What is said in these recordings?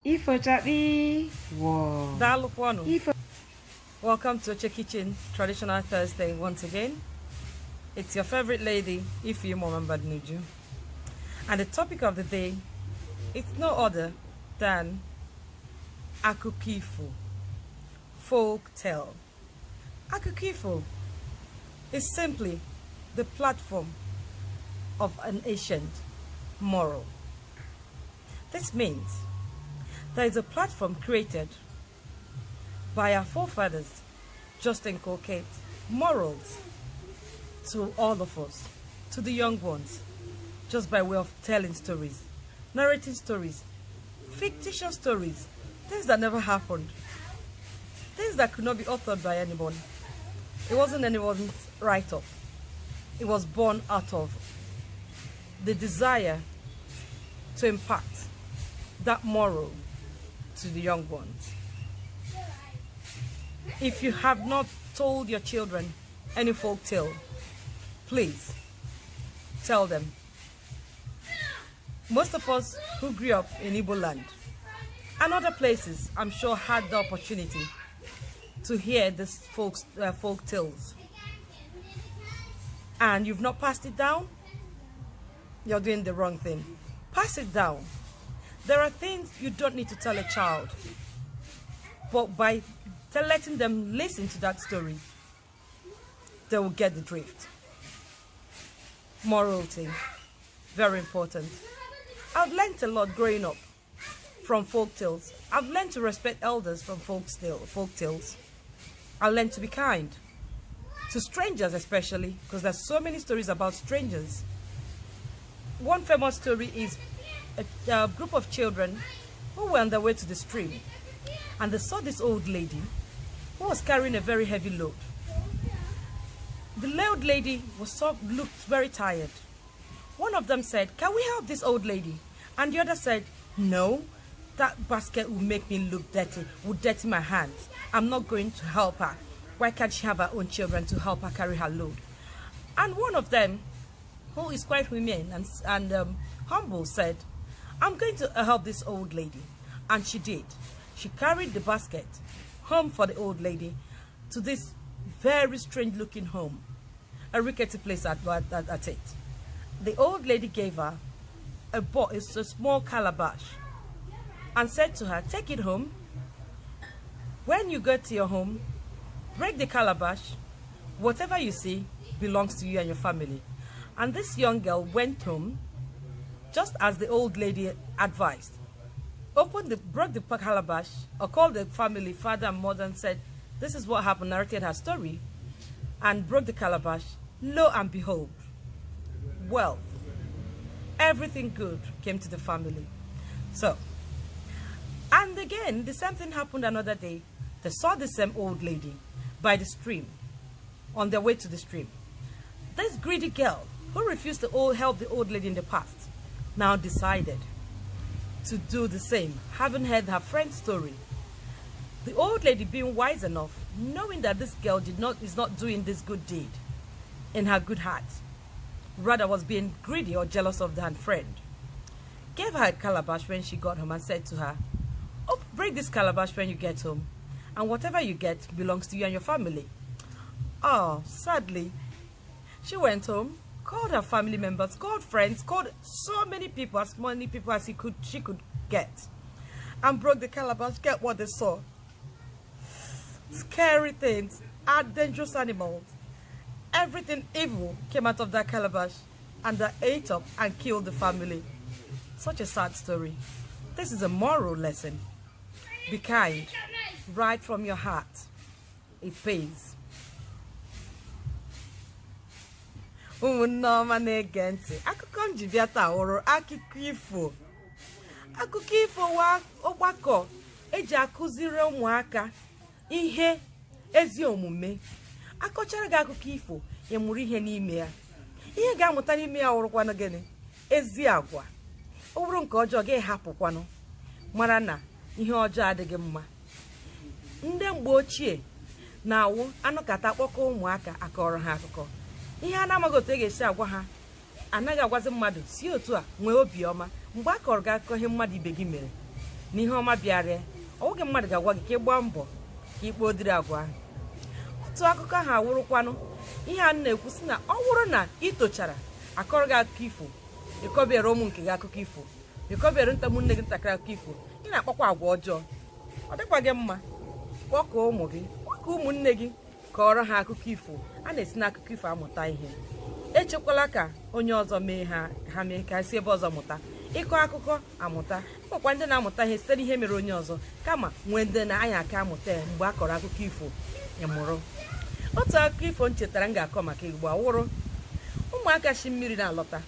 Ifo chakpii, wọọ. Daalụkwanụ. Ifo. Welcome to Oche Kitchen Traditional Thursday once again. It's your favorite lady, Ifeoma Mbadinuju. And the topic of the day, it's no other than Akụkọ Ifo, folk tale. Akụkọ Ifo is simply the platform of an ancient moral. This means there is a platform created by our forefathers just to inculcate morals to all of us, to the young ones, just by way of telling stories, narrating stories, fictitious stories, things that never happened, things that could not be authored by anyone. It wasn't anyone's write-up. It was born out of the desire to impact that moral to the young ones. If you have not told your children any folk tale, please tell them. Most of us who grew up in Igbo land and other places, I'm sure, had the opportunity to hear these folk tales. And you've not passed it down, you're doing the wrong thing. Pass it down. There are things you don't need to tell a child, but by letting them listen to that story, they will get the drift. Morality, very important. I've learned a lot growing up from folk tales. I've learned to respect elders from folk tales. I learned to be kind to strangers, especially, because there's so many stories about strangers. One famous story is a group of children who were on their way to the stream, and they saw this old lady who was carrying a very heavy load. The old lady looked very tired. One of them said, "Can we help this old lady?" And the other said, "No, that basket will make me look dirty, will dirty my hands. I'm not going to help her. Why can't she have her own children to help her carry her load?" And one of them, who is quite humane and humble, said, "I'm going to help this old lady." And she did. She carried the basket home for the old lady to this very strange looking home, a rickety place at it. The old lady gave her a small calabash and said to her, "Take it home. When you get to your home, break the calabash. Whatever you see belongs to you and your family." And this young girl went home just as the old lady advised. Broke the calabash, or called the family, father and mother, and said, "This is what happened," narrated her story, and broke the calabash. Lo and behold, wealth, everything good came to the family. And again, the same thing happened another day. They saw the same old lady by the stream, on their way to the stream. This greedy girl, who refused to help the old lady in the past, now decided to do the same, having heard her friend's story. The old lady, being wise enough, knowing that this girl is not doing this good deed in her good heart, rather was being greedy or jealous of her friend, gave her a calabash when she got home and said to her, "Oh, break this calabash when you get home, and whatever you get belongs to you and your family." Oh, sadly, she went home, called her family members, called friends, called so many people, as many people as she could get, and broke the calabash. Get what they saw. Scary things, and dangerous animals. Everything evil came out of that calabash, and they ate up and killed the family. Such a sad story. This is a moral lesson. Be kind, right from your heart. It pays. Ụmụnne ọma na-ege ntị, akụkọ m ji bịa taa wụrụ akụkọ ifo. Akụkọ ifo wa ọgbakọ eji akụziri ụmụaka ihe ezi omume. Akọchara gị akụkọ ifo, ị mụrụ ihe n'ime ya. Ihe ga-amụta n'ime ya wụrụkwanụ gịnị? Ezi agwa. Ọ bụrụ nke ọjọọ, gị hapụkwanụ, mara na ihe ọjọọ adịghị mma. Ndị mgbe ochie na-awụ anụkata kpọkọ ụmụaka akọrọ ha akụkọ. Ihe a na-amaghị otu e ga-esi agwa ha, anaghị agwazi mmadụ si otu a nwee obiọma. Mgbe a kọrọ gị akụkọ ihe mmadụ ibe gị mere, Na ihe ọma bịara ya, ọ nweghị mmadụ ga-agwa gị ka ị gbaa mbọ ka ị kpọọ ụdịrị agwa ahụ. Otu akụkọ ahụ awụrụkwanụ ihe a na-ekwu sị na ọ bụrụ na ị tochara akọrọ gị akụkọ ifo, ịkọbịara ụmụ nke gị akụkọ ifo, ịkọbịara ụmụnne gị ntakịrị akụkọ ifo, ị na-akpakwa agwa ọjọọ, ọ dịkwa gị mma. Kpọkọọ ụmụ gị, kpọkọọ ụmụnne gị, kọọrọ ha akụkọ ifo. A na-esi n'akụkọ ifo amụta ihe. Echekwala ka onye ọzọ mee ha, ha mee ka si ebe ọzọ mụta. Ịkọ akụkọ amụta, nwekwa ndị na-amụta ihe site n'ihe mere onye ọzọ, kama nwee ndị na-anya aka amụta ya mgbe a kọrọ akụkọ ifo ịmụrụ. Otu akụkọ ifo m chetara m ga-akọ maka Igbo awụrụ ụmụaka shi mmiri na-alọta,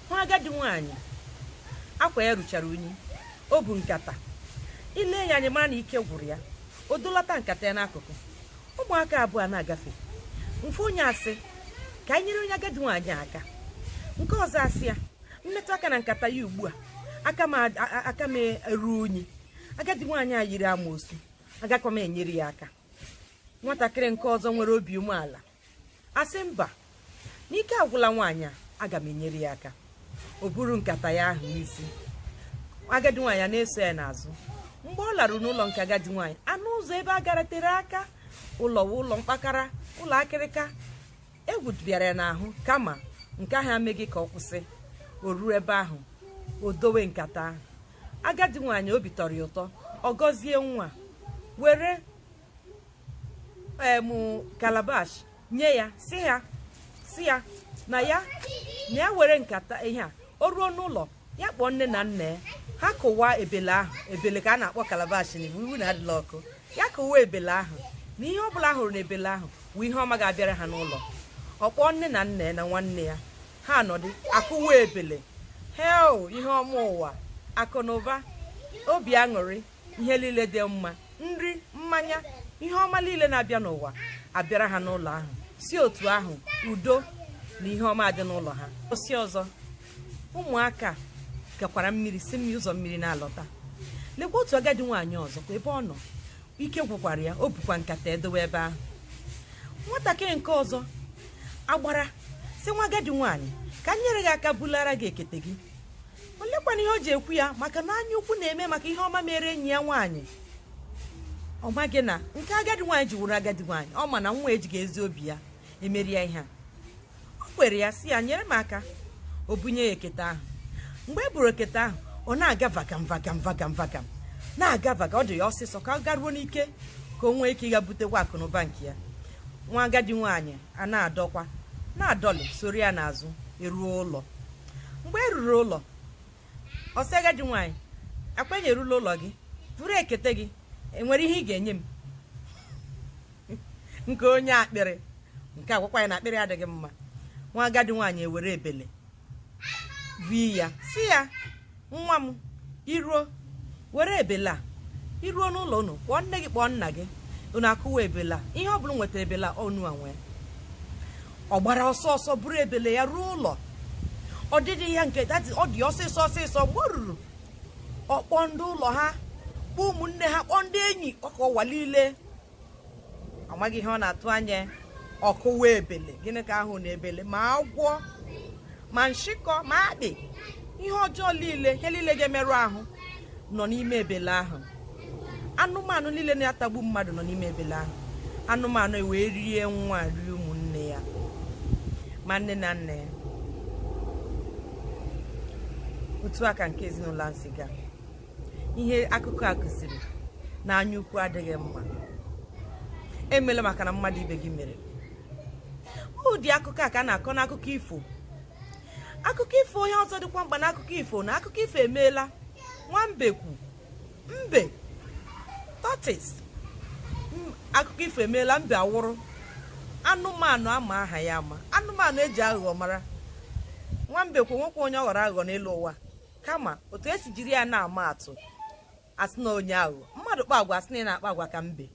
hụ agadi nwaanyị akwa ya ruchara unyi, o bu nkata. Ile ya anya mara na ike gwụrụ ya, o dolata nkata ya n'akụkụ. Ụmụaka abụọ na-agafe, mfe onye asị ka anyị nyere onye agadi nwaanyị aka, nke ọzọ asị ya mmetụ aka na nkata ya ugbu a, aka m eru unyi, agadi nwaanyị a yiri amoosu, agakwa m enyere ya aka. Nwatakịrị nke ọzọ nwere obi umeala asị mba, n'ike agwụla nwaanyị a, aga m enyere ya aka. O buru nkata ya ahụ n'isi, agadi nwaanyị a na-eso ya n'azụ. Mgbe ọ larụ n'ụlọ nke agadi nwaanyị, anụ ụzọ ebe a gara tere aka, ụlọ ụlọ mkpakara, ụlọ akịrịka, egwu bịara ya n'ahụ, kama nke ahụ ameghị ka ọ kwụsị. O ruo ebe ahụ, o dowe nkata ahụ. Agadi nwaanyị obi tọrọ ya ụtọ, ọ gọzie nwa, were calabash nye ya, si ya na ya na ya were nkata ihe a, o ruo n'ụlọ ya kpọọ nne na nna ya, ha kụwa ebele ahụ. Ebele ka a na-akpọ calabash na iwu na adịla ọkụ. Ya kụwa ebele ahụ, na ihe ọbụla hụrụ n'ebele ahụ bụ ihe ọma ga-abịara ha n'ụlọ. Ọ kpọọ nne na nna ya na nwanne ya, ha nọdụ akụwa ebele. Heo, ihe ọma ụwa, akụ na ụba, obi aṅụrị, ihe niile dị mma, nri, mmanya, ihe ọma niile na-abịa n'ụwa abịara ha n'ụlọ ahụ. Si otu ahụ udo na ihe ọma dị n'ụlọ ha. Osi ọzọ, ụmụaka gakwara mmiri si mmiri ụzọ mmiri na-alọta, lekwa otu agadi nwaanyị ọzọ kwa ebe ọ nọ, ike gwụkwara ya, o bukwa nkata edowe ebe ahụ. Nwatakịrị nke ọzọ agbara si nwa agadi nwaanyị ka m nyere gị aka bulara gị ekete gị. Olekwana ihe o ji ekwu ya, maka na anya ukwu na-eme maka ihe ọma mere enyi ya nwaanyị. Ọ maghị na nke agadi nwaanyị ji wụrụ agadi nwaanyị, ọ ma na nwa ejighị ezi obi ya emeri ya ihe a. O kwere ya si ya nyere m aka, o bunye ya ekete ahụ. Mgbe e buru ekete ahụ, ọ na-aga vagam vagam vagam vagam, na-aga vaga, ọ dị ya ọsịsọ ka ọ garuo n'ike ka o nwee ike ịga butekwa akụ na ụba nke ya. Nwa agadi nwaanyị a na-adọkwa na-adọlị soro ya n'azụ eruo ụlọ. Mgbe e ruru ụlọ, ọ sị agadi nwaanyị, akwenye erula ụlọ gị, buru ekete gị, enwere ihe ị ga-enye m? Nke onye akpịrị nke agwakwa ya na akpịrị adịghị mma. Nwa agadi nwaanyị ewere ebele vi ya, si ya nwa m, iruo were ebele a, iruo n'ụlọ unu kpọọ nne gị kpọọ nna gị, unu akụwa ebele a, ihe ọ bụla nwetara ebele a onu a nwee. Ọ gbara ọsọ ọsọ buru ebele ya ruo ụlọ. Ọ dịdị ya nke ọ dị ọsịsọ ọsịsọ. Mgbe o ruru, ọ kpọọ ndị ụlọ ha, kpọọ ụmụnne ha, kpọọ ndị enyi, ọkọ ụwa niile. Amaghị ihe ọ na-atụ anya, ọkụwa ebele. Gịnị ka ahụ na ebele? Ma agwọ, ma nshịkọ, ma akpị, ihe ọjọọ niile, ihe niile ga-emerụ ahụ nọ n'ime ebele ahụ. Anụmanụ niile na-atagbu mmadụ nọ n'ime ebele ahụ. Anụmanụ wee rie nwa, rie ụmụnne ya, ma nne na nna ya. Otu aka nke ezinụlọ ahụ si gaa. Ihe akụkọ a kụziri na anya ukwu adịghị mma, emela maka na mmadụ ibe gị mere. Ụdị akụkọ a ka a na-akọ n'akụkọ ifo. Akụkọ ifo ihe ọzọ dịkwa mkpa n'akụkọ ifo na akụkọ ifo emeela nwambekwu, mbe, tortoise. Akụkọ ifo emeela mbe awụrụ anụmanụ ama aha ya ama, anụmanụ eji aghụghọ mara. Nwambekwu nwekwa onye ọ ghọrọ aghụghọ n'elu ụwa, kama otu esi jiri ya na-ama atụ, asị na onye aghụghọ. Mmadụ kpa agwa asị na ị na-akpa agwa ka mbe,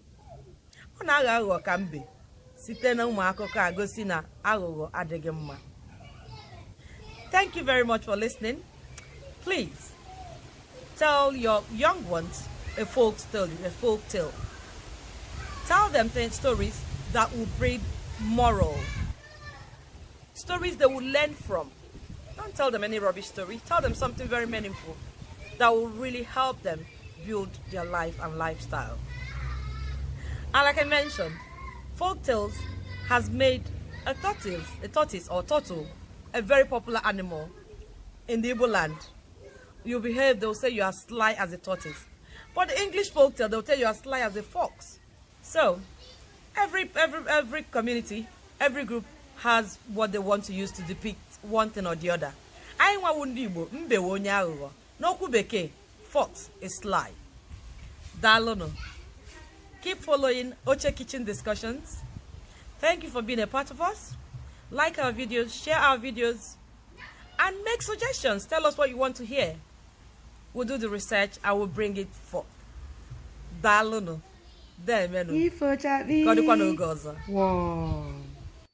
ọ na-aghọ aghụghọ ka mbe. Site na ụmụ akụkọ a gosi na aghụghọ adịghị mma. Thank you very much for listening. Please tell your young ones a folk story, a folk tale. Tell them stories that will breed moral, stories they will learn from. Don't tell them any rubbish story. Tell them something very meaningful. that will really help them build their life and lifestyle. And like I mentioned, folktales has made a tortoise or turtle, a very popular animal in the Igbo land. You behave, they'll say you are sly as a tortoise. But the English folktale, they'll tell you are sly as a fox. So every community, every group has what they want to use to depict one thing or the other. Anyị nwawu ndị Igbo, mbe wụ onye aghụghọ. N'okwu Bekee, fox is sly. Daalụnụ. Keep following Oche Kitchen Discussions. Thank you for being a part of us. Like our videos, share our videos, and make suggestions. Tell us what you want to hear. We'll do the research and we'll bring it forth. Daalụnụ. Deemenụ. Ifo chakpi. Ka ọ dịkwa n'oge ọzọ. Whoa.